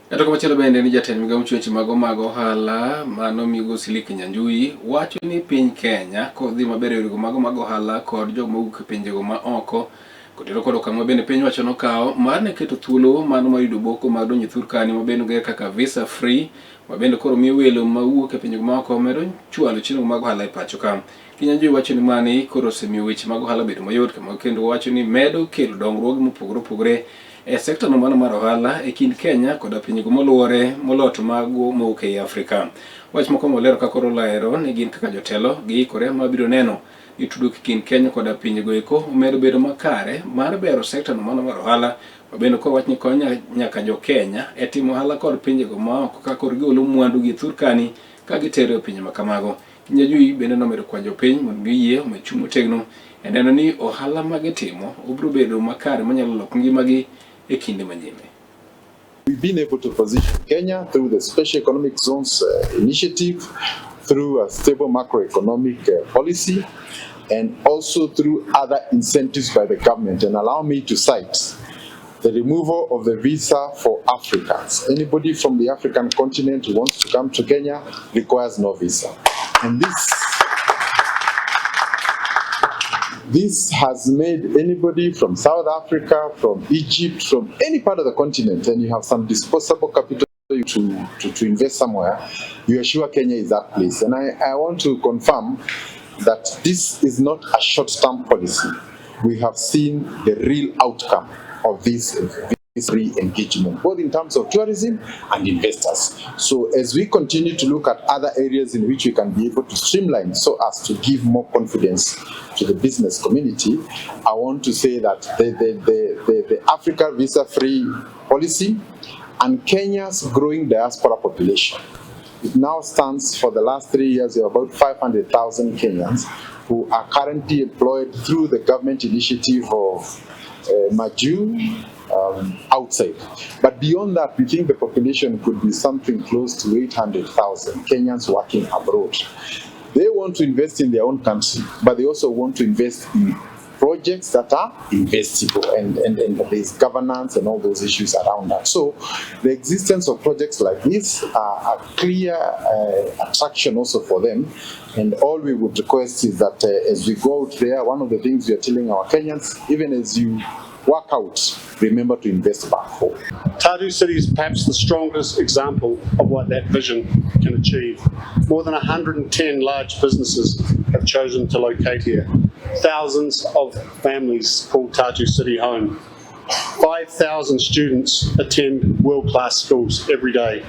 Ng'ato kamachielo bende ni jatend migao mochiwo weche mago mag ohala mano migosi Lee Kinyanjui wacho ni piny Kenya kodhi maber e yorego mago mag ohala kod jogo mawuok e pinjego ma oko kotero kod okang' ma bende piny owacho nokawo mar ne keto thuolo mano mar yudo boko mag donjo thurkani ma bende ong'ere kaka visa free ma bende koro miyo welo mawuok e pinjego ma oko medo chwalo chenro mag ohala e pacho ka. Kinyanjui wacho ni mani koro osemiyo weche mag ohala bedo mayot kendo wacho ni medo kelo dongruoge mopogore opogore e sekta no mano mar ohala e kind Kenya koda pinjego moluore moloyo to mago mowuok ei Afrika. Wach moko molero ka koro olero ni gin kaka jotelo giikore mabiro neno ni tudruok e kind Kenya koda pinjego eko omedo bedo makare mar bero sekta no mano mar ohala mabende koro wach ni konyo nyaka jo Kenya e timo ohala kod pinjego maoko ka koro gigolo mwandu gi thurkani ka gitero e pinje ma kamago. Kinyanjui bende nomedo kwayo jopiny mondo mi oyie omed chung' motegno e neno ni ohala ma gitimo obiro bedo makare manyalo loko ngimagi e kinde manyime. We've been able to position Kenya through the Special Economic Zones Initiative, through a stable macroeconomic policy, and also through other incentives by the government. And allow me to cite the removal of the visa for Africans. Anybody from the African continent who wants to come to Kenya requires no visa. And this has made anybody from South Africa, from Egypt, from any part of the continent, and you have some disposable capital to invest somewhere, you are sure Kenya is that place. And I want to confirm that this is not a short-term policy. We have seen the real outcome of this re-engagement, both in terms of tourism and investors. So as we continue to look at other areas in which we can be able to streamline so as to give more confidence to the business community, I want to say that the Africa visa-free policy and Kenya's growing diaspora population, it now stands for the last 3 years, about 500,000 Kenyans who are currently employed through the government initiative of Maju outside. But beyond that, we think the population could be something close to 800,000 Kenyans working abroad. They want to invest in their own country, but they also want to invest in projects that are investable, and there's governance and all those issues around that. So the existence of projects like this are a clear attraction also for them. And all we would request is that as we go out there, one of the things we are telling our Kenyans, even as you work out, remember to invest back home. Tatu City is perhaps the strongest example of what that vision can achieve. More than 110 large businesses have chosen to locate here. Thousands of families call Tatu City home. 5,000 students attend world-class schools every day.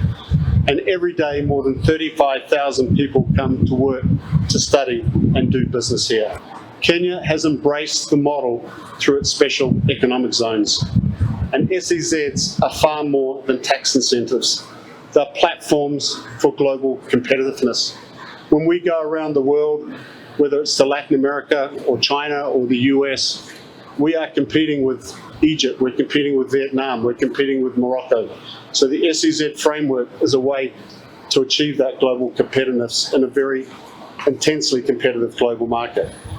And every day more than 35,000 people come to work, to study and do business here. Kenya has embraced the model through its special economic zones. And SEZs are far more than tax incentives. They're platforms for global competitiveness. When we go around the world, whether it's to Latin America or China or the US, we are competing with Egypt, we're competing with Vietnam, we're competing with Morocco. So the SEZ framework is a way to achieve that global competitiveness in a very intensely competitive global market.